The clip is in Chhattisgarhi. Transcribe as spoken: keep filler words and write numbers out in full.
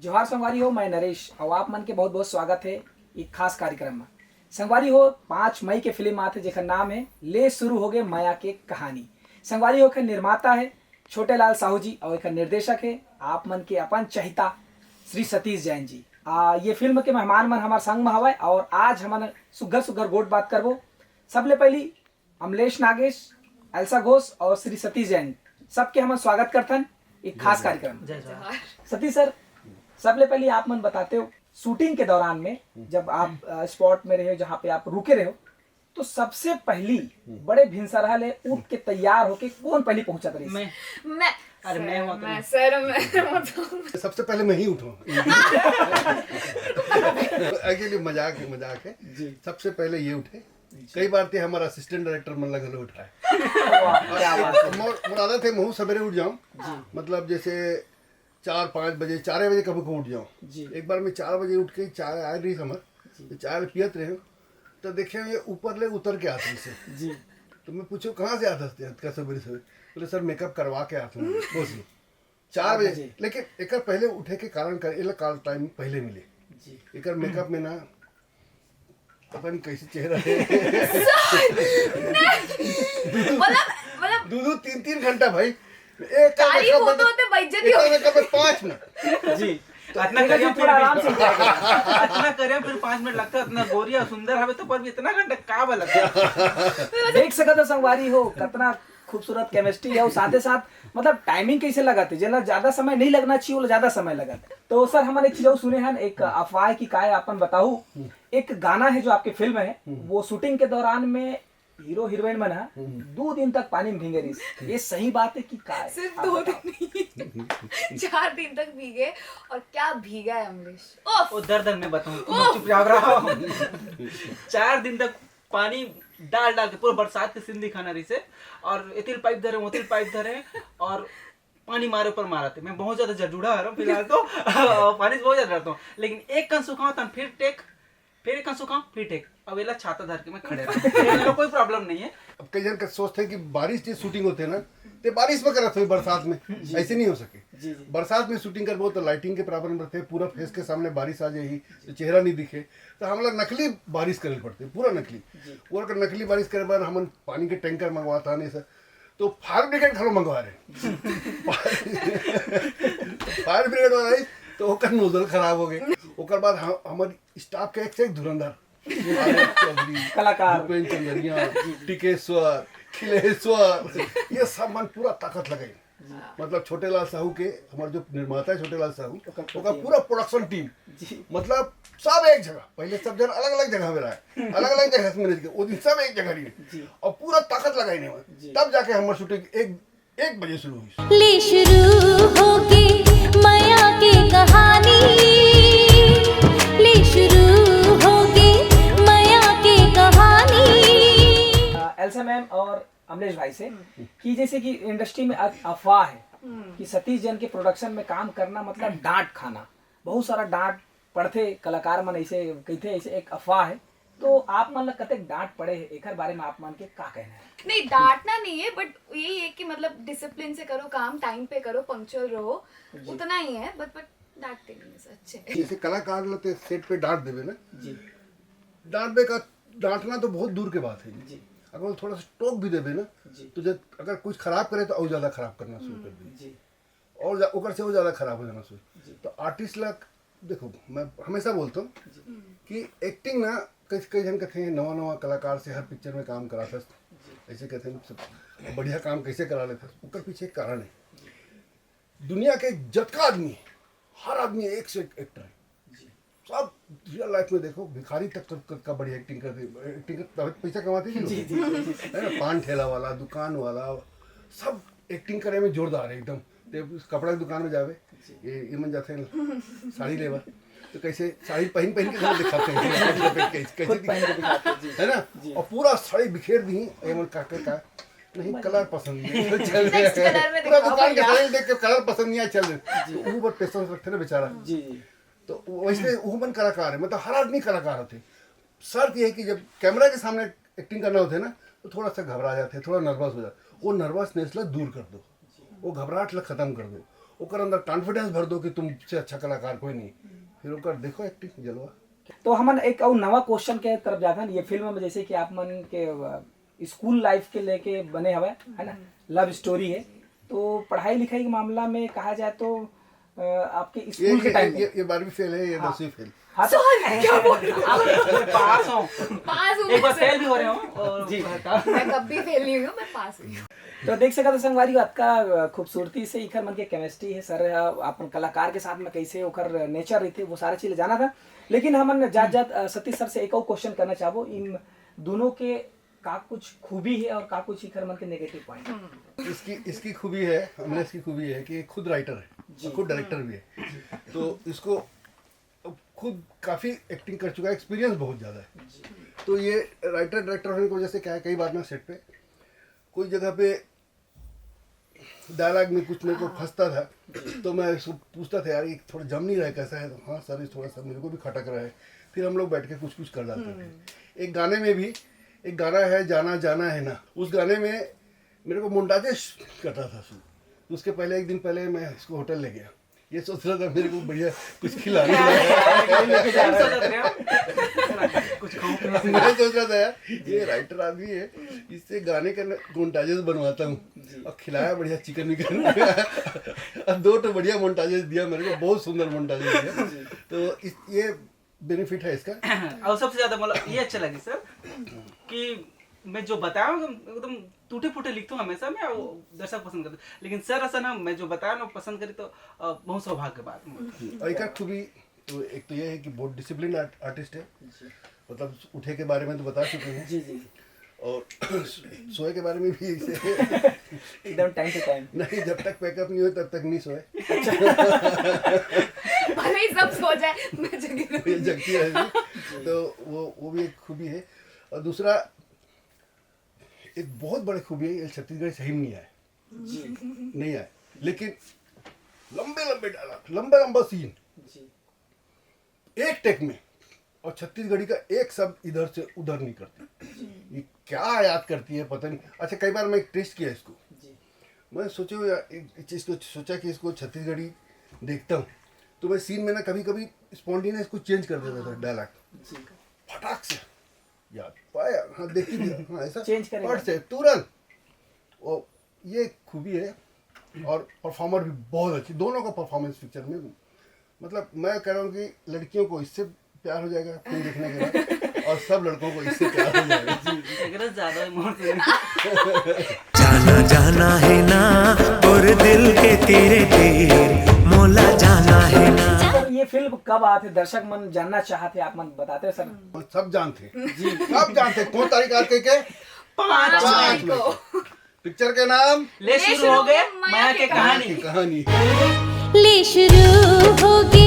जोहार संगवारी हो, मैं नरेश अउ आप मन के बहुत बहुत स्वागत हे एक खास कार्यक्रम में। संगवारी हो, पाँच मई के फिल्म आथे जेकर नाम हे ले शुरू होगे मया के कहानी। संगवारी हो, एकर निर्माता हे छोटे लाल साहू जी अउ एकर निर्देशक हे आप मन के अपन चहिता श्री सतीश जैन जी। आ, ये फिल्म के मेहमान मन हमार संग में हवय अउ आज हमन सुग्घर सुग्घर गोठ बात करबो। सबले पहली अमलेश नागेश, एल्सा घोष अउ श्री सतीश जैन, सबके हमन स्वागत करथन एक खास कार्यक्रम। जय जोहार। सतीश सर, सबले पहली आप मन बताते हो, शूटिंग के दौरान में जब आप अ, स्पॉट में रहे हो, जहाँ पे आप रुके रहे हो, तो सबसे पहली बड़े भिनसरहा ले उठ के तैयार होके कौन पहली पहुंचत रही? मैं। मैं अरे, मैं सर, हुआ तो मैं नहीं। सर मैं मतलब सबसे पहले मैं ही उठूँ। अकेले मजाक है, मजाक है। जी। सबसे पहले ये उठे। कई बार ते हमारा असिस्टेंट डायरेक्टर मन लगा उठाए। वाह, क्या बात है। मोर मोर आदत है, महू सवेरे उठ जाऊँ। मतलब जैसे चार पाँच बजे, चार बजे कभी कभी उठ जाऊँ। जी। एक बार मैं चार बजे उठ के चाय आए रही समझ, तो चाय पियत रहे, तो देखे ये ऊपर ले उतर के आते से। जी। तो मैं पूछो कहाँ से आता है इतना सवेरे सवेरे? बोले सर, मेकअप करवा के आता हूँ। बस ये। चार बजे। बजे। लेकिन एक पहले उठे के कारण कर, एला काल टाइम पहले मिले। जी। एक मेकअप में ना पता नहीं कैसे चेहरा है। मतलब मतलब दो दो तीन तीन घंटा भाई, एक काली मेकअप होते में- होते बैठ जाती एक हो। मेकअप में पाँच मिनट। जी। इतना देखा जी, करिया थोड़ा आराम फिर से भी इतना करिया फिर पाँच मिनट लगता है, इतना गोरिया सुंदर हवे तो पर भी इतना घंटा का बा लगता है? देख सकत हो संगवारी हो, कितना खूबसूरत केमिस्ट्री है, और साथे साथ मतलब टाइमिंग कैसे लगाते, जेला ज्यादा समय नहीं लगना चाहिए, वो ज्यादा समय लगाते। तो सर, हमन एक चीज और सुने हैं, एक अफवाह की काय अपन बताऊ, एक गाना है जो आपके फिल्म है, वो शूटिंग के दौरान में हीरो हीरोइन मन हा दो दिन तक पानी में भींगे रहिस, ये सही बात है कि काय? सिर्फ आप दो बताओ। दिन नहीं, चार दिन तक भीगे। और क्या भीगा है अमलेश, ओफ। ओ दर्द मैं बताऊं, तुम चुप जाओ रहा। चार दिन तक पानी डाल डाल के पूरा बरसात के सीन दिखाना रही से, और एतिल पाइप धरे, ओतिल पाइप धरे, और पानी मारे ऊपर मारा थे। मैं बहुत ज्यादा जड़जूड़ा आ रहा हूँ फिलहाल तो। पानी से बहुत ज्यादा डरता हूँ, लेकिन एक कन सुखाओ तन फिर टेक, फिर एक कन सुखाओ फिर टेक। अब एला छाता धर के मैं खड़े रहूँ, कोई प्रॉब्लम नहीं है। अब कई जन का सोचते हैं कि बारिश जे शूटिंग होते हैं ना, ते बारिश में करत हुए बरसात में, ऐसे नहीं हो सके। जी, जी। बरसात में शूटिंग करबो तो लाइटिंग के प्रॉब्लम रहते हैं, पूरा फेस के सामने बारिश आ जाएगी तो चेहरा नहीं दिखे, तो हम लोग नकली बारिश करे पड़ते, पूरा नकली। वो अगर नकली बारिश करे बार हमन पानी के टैंकर मंगवाता नहीं सर, तो फायर ब्रिगेड घलो मंगवा रहे। फायर ब्रिगेड वाला ही, तो ओकर नोजल खराब हो गए। ओकर बाद हम, हमारे स्टाफ के एक से एक धुरंधर, आलोक चौधरी, कलाकार। भूपेंद्र चंदरिया, टिकेश्वर, खिलेश्वर, ये सब मन पूरा ताकत लगाई। मतलब छोटे लाल साहू के, हमारे जो निर्माता है छोटे लाल साहू, ओकर पूरा प्रोडक्शन टीम, मतलब सब एक जगह। पहले सब जन अलग अलग जगह में रहा, अलग अलग जगह से मैनेज किया, वो दिन सब एक जगह रही। और पूरा ताकत लगाई नहीं, तब जाके हमारे शूटिंग एक एक बजे शुरू हुई। ले शुरू होगे मया के कहानी, ले शुरू होगे मया के कहानी। अ, एल्सा मैम और अमलेश भाई से कि जैसे कि इंडस्ट्री में अ- अफवाह है कि सतीश जैन के प्रोडक्शन में काम करना मतलब डांट खाना, बहुत सारा डांट पड़थे, कलाकार मन ऐसे कहते, ऐसे एक अफवाह है। तो आप मन ला कतेक डांट पड़े है, एकर बारे में आप मन के का कहना है? नहीं, डांटना नहीं है, बट यही है कि मतलब डिसिप्लिन से करो काम, टाइम पे करो, पंक्चुअल रहो, उतना ही है। बट बट डांटते नहीं है सर, अच्छे। जैसे कलाकार लोग सेट पे डांट देवे ना, जी। डांटबे का, डांटना तो बहुत दूर के बात है। जी। अगर वो थोड़ा सा टोक भी देवे ना, जी। तो जब अगर कुछ खराब करे तो और ज्यादा खराब करना शुरू कर दे, जी। और जा- ओकर से और ज्यादा खराब हो जाना शुरू। तो आर्टिस्ट ला, देखो, मैं हमेशा बोलता हूँ कि एक्टिंग ना, कई कई जन कहते हैं नवा नवा कलाकार से हर पिक्चर में काम करा था, ऐसे कहते हैं सब बढ़िया काम कैसे करा लेता, ओकर पीछे एक कारण है। दुनिया के जतका आदमी है, हर आदमी एक से एक एक्टर है। सब रियल लाइफ में देखो, भिखारी तक का, का बढ़िया एक्टिंग करते, एक्टिंग कर, तभी पैसा कमाते हैं जी, लोग। जी, जी, जी। है ना, पान ठेला वाला, दुकान वाला, सब एक्टिंग करे में जोरदार है एकदम। ते कपड़ा की दुकान में जावे, ये ये मन जाते हैं साड़ी लेवा, तो कैसे साड़ी पहन पहन के सब दिखाते हैं, कैसे कैसे खुद पहन के दिखाते हैं, जी। है ना? जी। और पूरा साड़ी बिखेर दी, ये मन का का, का नहीं, कलर पसंद नहीं है, चल रहे नेक्स्ट कलर में पूरा दिखाओ दुकान के भैया। साड़ी देख के कलर पसंद नहीं आया, चल रहे। तो वो बहुत पेशेंस रखते ना बेचारा। जी, जी। तो वैसे वो मन कलाकार है, मतलब हर आदमी कलाकार होते। शर्त यह है कि जब कैमरा के सामने एक्टिंग करना होता है ना, तो थोड़ा सा घबरा जाते हैं, थोड़ा नर्वस हो जाते, वो नर्वसनेस ला दूर कर दो, वो घबराहट ला खत्म कर दो, ओकर अंदर कॉन्फिडेंस भर दो कि तुमसे अच्छा कलाकार कोई नहीं। फिर ओकर देखो एक्टिंग जलवा। तो हमन एक अउ नवा क्वेश्चन के तरफ जाथन। ये फिल्म में जैसे कि आप मन के स्कूल लाइफ के लेके बने हवय, है ना, लव स्टोरी है, तो पढ़ाई लिखाई के मामला में कहा जाए तो अ, आपके ये स्कूल के ये टाइम ये, में ये बारहवीं फेल है, ये हाँ। दसवीं फेल। हाँ, तो सॉरी, क्या बोल रहे हो? आप पास हो, पास हूँ एक बार मैं। फेल भी हो रहे हो और जी। बता। मैं कभी फेल नहीं हुई हूँ, मैं पास हुई हूँ। तो देख सकत हो संगवारी हो, अतका अ, खूबसूरती से इखर मन के केमिस्ट्री है सर, अ, अपन कलाकार के साथ में कैसे ओकर नेचर रहिथे, वो सारा चीज जाना था। लेकिन हमन जात जात अ, सतीश सर से एक और क्वेश्चन करना चाहबो, इन दोनों के का कुछ खूबी है और का कुछ इखर मन के नेगेटिव पॉइंट? इसकी इसकी खूबी है, अमलेश की खूबी है कि ये खुद राइटर है और खुद डायरेक्टर भी है। तो इसको खुद काफ़ी एक्टिंग कर चुका है, एक्सपीरियंस बहुत ज़्यादा है। तो ये राइटर डायरेक्टर होने की वजह से क्या है, कई बार ना सेट पे कोई जगह पे डायलॉग में कुछ मेरे को फंसता था, तो मैं इसको पूछता था, यार ये थोड़ा जम नहीं रहा है, कैसा है? तो हाँ सर, ये थोड़ा सा मेरे को भी खटक रहा है। फिर हम लोग बैठ के कुछ कुछ कर डालते थे। एक गाने में भी, एक गाना है जाना जाना है ना, उस गाने में मेरे को मोन्टाजेस करना था शुरू। तो उसके पहले, एक दिन पहले मैं इसको होटल ले गया, ये सोच रहा था मेरे को बढ़िया कुछ खिलाने वाला है। लेके जा रहे हो। कुछ खाऊं पीऊं। मैं सोच रहा था, यार ये राइटर आदमी है, इससे गाने का मोन्टाजेस बनवाता हूँ। और खिलाया बढ़िया चिकन विकन। और दो तो बढ़िया मोन्टाजेस दिया मेरे को, बहुत सुंदर मोन्टाजेस दिया। तो इस, ये बेनिफिट है इसका। और सबसे ज्यादा मतलब ये अच्छा लगे सर कि मैं जो बताया हूँ एकदम टूटे फूटे लिखता हूँ हमेशा मैं, वो दर्शक पसंद करते हैं। लेकिन सर ऐसा ना, मैं जो बताया ना पसंद करी तो अ, बहुत सौभाग्य बात है। और एक खूबी तो, एक तो ये है कि बहुत डिसिप्लिन आर्टिस्ट है, मतलब उठे के बारे में तो बता चुके हैं। जी जी। और सोए के बारे में भी ऐसे एकदम टाइम टू टाइम। नहीं, जब तक पैकअप नहीं हो तब तक नहीं सोए। भले ही सब सो जाए, मैं जगी ये जगती रहेगी। तो वो वो भी एक खूबी है। और दूसरा, एक बहुत बड़ी खूबी है, ये छत्तीसगढ़ सही में नहीं आए, जी नहीं आए, लेकिन लंबे लंबे डायलॉग, लंबा लंबा सीन जी। एक टेक में, और छत्तीसगढ़ी का एक शब्द इधर से उधर नहीं करती। ये क्या याद करती है पता नहीं। अच्छा, कई बार मैं टेस्ट किया इसको, जी। मैं सोचे यार, एक चीज़ को सोचा कि इसको छत्तीसगढ़ी देखता हूँ, तो मैं सीन में ना कभी कभी स्पॉन्टेनियस को चेंज कर देता था डायलॉग, जी। फटाक से यार, पाया, हाँ, देख ही लिया, हाँ, ऐसा चेंज करेगा। फट से तुरंत। वो ये एक खूबी है। और परफॉर्मर भी बहुत अच्छी, दोनों का परफॉर्मेंस पिक्चर में, मतलब मैं कह रहा हूँ कि लड़कियों को इससे प्यार हो जाएगा फिल्म देखने के बाद, और सब लड़कों को इससे प्यार हो जाएगा। एक ज्यादा इमोशनल। जाना जाना है ना और दिल के तेरे तीर, मोला जाना है ना। सर, ये फिल्म कब आथे, दर्शक मन जानना चाहते, आप मन बताते हो सर। और सब जानते हैं, सब जानते हैं कौन तारीख आते के। पाँच पाँच मई को। पिक्चर के नाम ले शुरू हो गए माया के कहानी। कहानी। ले शुरू होगे